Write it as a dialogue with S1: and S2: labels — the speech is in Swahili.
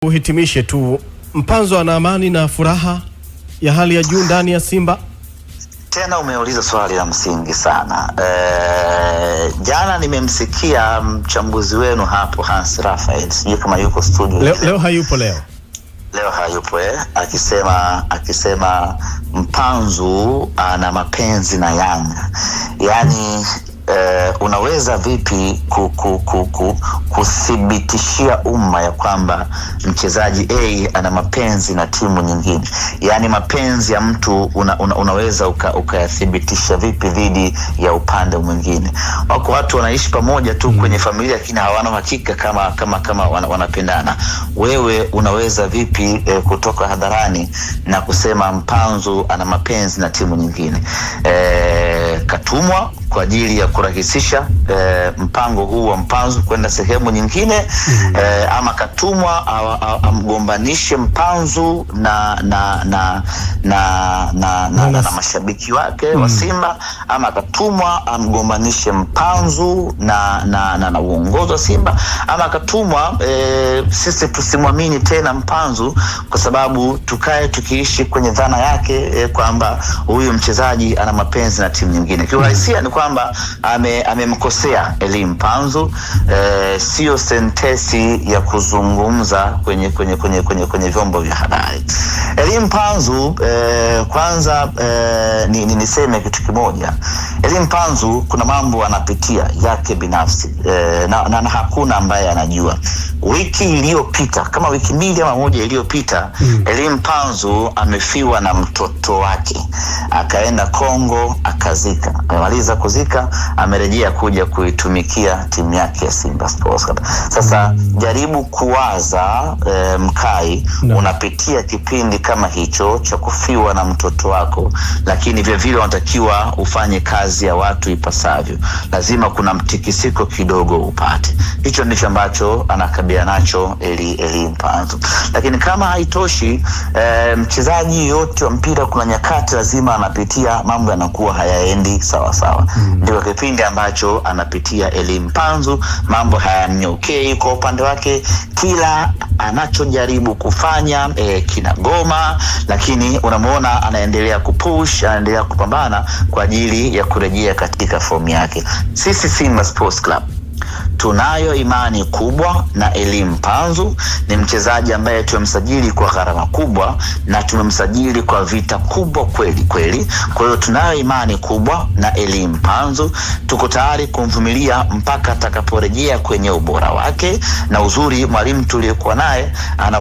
S1: Uhitimishe tu, Mpanzu ana amani na furaha ya hali ya juu ndani ya Simba.
S2: Tena umeuliza swali la msingi sana. Jana nimemsikia mchambuzi wenu hapo Hans Raphael, sijui kama yuko studio
S1: leo hayupo leo.
S2: Leo hayupo akisema Mpanzu ana mapenzi na Yanga. Yaani unaweza vipi kuthibitishia umma ya kwamba mchezaji A ana mapenzi na timu nyingine? Yaani mapenzi ya mtu unaweza ukayathibitisha vipi dhidi ya upande mwingine? Wako watu wanaishi pamoja tu kwenye familia lakini hawana uhakika kama wanapendana. Wewe unaweza vipi kutoka hadharani na kusema Mpanzu ana mapenzi na timu nyingine? Katumwa kwa ajili ya kurahisisha mpango huu wa Mpanzu kwenda sehemu nyingine, ama katumwa amgombanishe Mpanzu na mashabiki wake wa Simba, ama katumwa amgombanishe Mpanzu na uongozi wa Simba, ama katumwa sisi tusimwamini tena Mpanzu kwa sababu tukae tukiishi kwenye dhana yake kwamba huyu mchezaji ana mapenzi na timu nyingine. Kiuhalisia ni kwamba amemkosea Eli Mpanzu. Sio sentesi ya kuzungumza kwenye vyombo vya habari. Eli Mpanzu, kwanza niseme kitu kimoja. Eli Mpanzu kuna mambo anapitia yake binafsi, na hakuna ambaye anajua. Wiki iliyopita kama wiki mbili ama moja iliyopita, Eli Mpanzu amefiwa na mtoto wake, akaenda Kongo akazika. Amemaliza kuzika, amerejea kuja kuitumikia timu yake ya Simba Sports Club. Sasa jaribu kuwaza Mkai, unapitia kipindi kama hicho cha kufiwa na mtoto wako, lakini vile vile unatakiwa ufanye kazi ya watu ipasavyo. Lazima kuna mtikisiko kidogo upate. Hicho ndicho ambacho anakabiliana nacho Eli Mpanzu. Lakini kama haitoshi, mchezaji yote wa mpira kuna nyakati lazima anapitia mambo yanakuwa hayaendi sawa sawa. Ndio kipindi ambacho anapitia Eli Mpanzu, mambo hayamnyokei kwa upande wake, kila anachojaribu kufanya kinagoma, lakini unamuona anaendelea kupush, anaendelea kupambana kwa ajili ya kurejea katika fomu yake. Sisi Simba Sports Club tunayo imani kubwa na Eli Mpanzu. Ni mchezaji ambaye tumemsajili kwa gharama kubwa na tumemsajili kwa vita kubwa kweli kweli. Kwa hiyo tunayo imani kubwa na Eli Mpanzu, tuko tayari kumvumilia mpaka atakaporejea kwenye ubora wake, na uzuri mwalimu tuliyekuwa naye ana